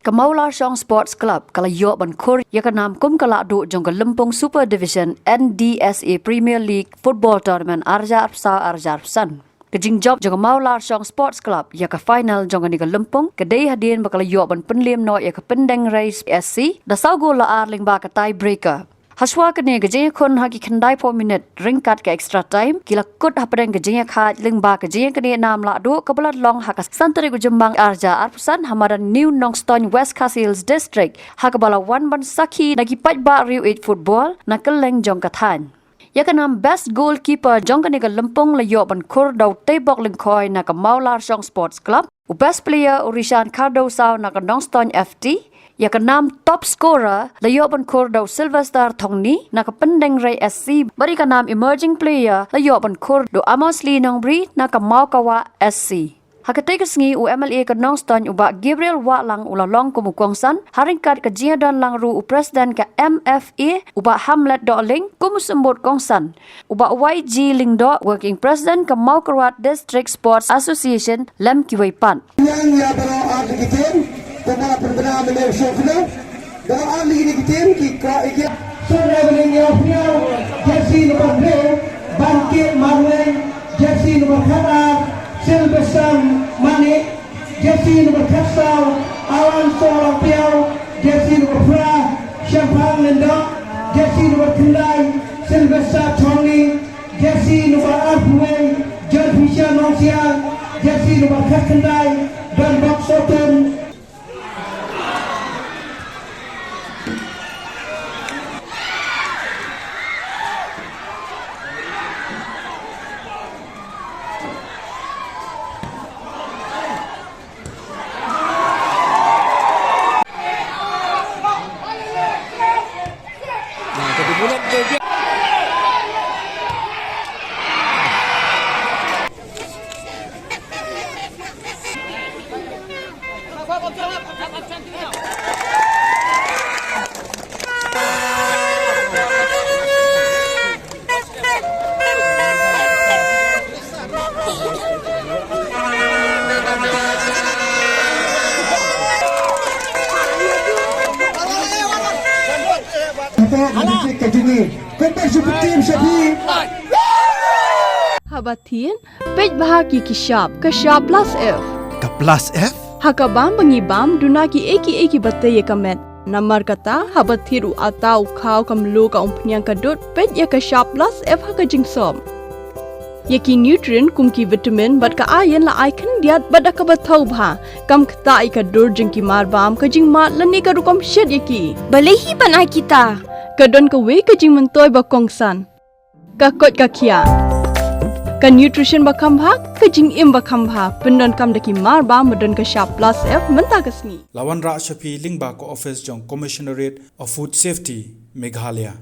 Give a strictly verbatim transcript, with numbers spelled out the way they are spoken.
Ka Mawlashong Sports Club ka la ïoh ban khur ïa ka nam kum ka lahduh jong ka Lympung Super Division N D S A Premier League Football Tournament ar hajar arphew saw ar hajar arphew san. Ka jingjop jong ka Mawlashong Sports Club ïa ka final jong kane ka lympung ka dei hadien ba ka la ïoh ban pynliem noh ïa ka Pyndengrei S C da saw gol la ar lyngba ka tie breaker. Hashwa kane ka jingïakhun ha ki khyndai phew minit ryngkat ka extra time, ki la kut hapdeng ka jingïakhaid lyngba ka jingïaknieh nam lahduh kaba la long ha ka san tarik u Jymmang ar hajar arphew san ha madan New Nongstoiñ, West Khasi Hills District, ha kaba la wan ban sakhi na ki paidbah riew ïeit football na kylleng jong ka thaiñ. Ïa ka nam best goalkeeper jong kane ka lympung la ïoh ban khur da u Teibok Lyngkhoi na ka Mawlashong Sports Club, u best player u Rishan Khardosaw na ka Nongstoiñ F T, ïa ka nam top scorer la ïoh ban khur da u Sylvester Thongni na ka Pyndengrei S C, bad ïa ka nam emerging player la ïoh ban khur da u Amos Lee Nongbri na ka Mawkawah S C. Ha katei ka sngi u M L A ka Nongstoiñ u Bah Gabriel Wahlang u la long kum u kongsan, ha ryngkat ka jingïadon lang ruh u President ka M F A u Bah Hamlet Dohling kum u symbud kongsan, u Bah Y G Lyngdoh, Working President ka Mawkyrwat District Sports Association lem kiwei pat. Nang ïa baroh ar tylli ki team, kumba la pynbna mynne u shuh kine. Baroh ar tylli ki team ki kwah ïa ki. Sir Reverend Yau Pniau, jersey number hynriew, Bangkit Marwei, jersey number khatar, Sylvester Manik, jersey number khatsaw, Alan Solang Piau, jersey number phra, Shemphang Lyngdoh, jersey number khyndai, Sylvester Thongni, jersey number arphew wei, John Fisher Nongsiang, jersey number khatkhyndai, Don Bok Sotun. Kata ka jingeh. Kata ka jingeh. Haba thied, peit bha ki ki shap, ka shap plus F. Ka plus F? Ha ka bam ba ngi bam, duna kiei kiei kiba tei ïa ka met. Namar kata, haba thied u atta, u khaw, ka mluh, ka umphniang, ka dud, peit ïa ka shap plus F ha ka jingsop. Ïa ki nutrient kum ki vitamin bad ka iron la ai khyndiat bad da kaba thaw bha. Kam ktah ïa ka dur jong ki marbam, ka jingmad lane ka rukom shet ïa ki. Balei hi ban ai kita? Ka don kawei ka jingmyntoi ba kongsan. Ka koit ka khiah. Ka nutrition ba kham bha, ka jingim ba kham bha. Pyndonkam da ki marbam ba don ka shap plus F mynta ka sngi. La wanrah sha phi lyngba ka office jong Commissionerate of Food Safety, Meghalaya.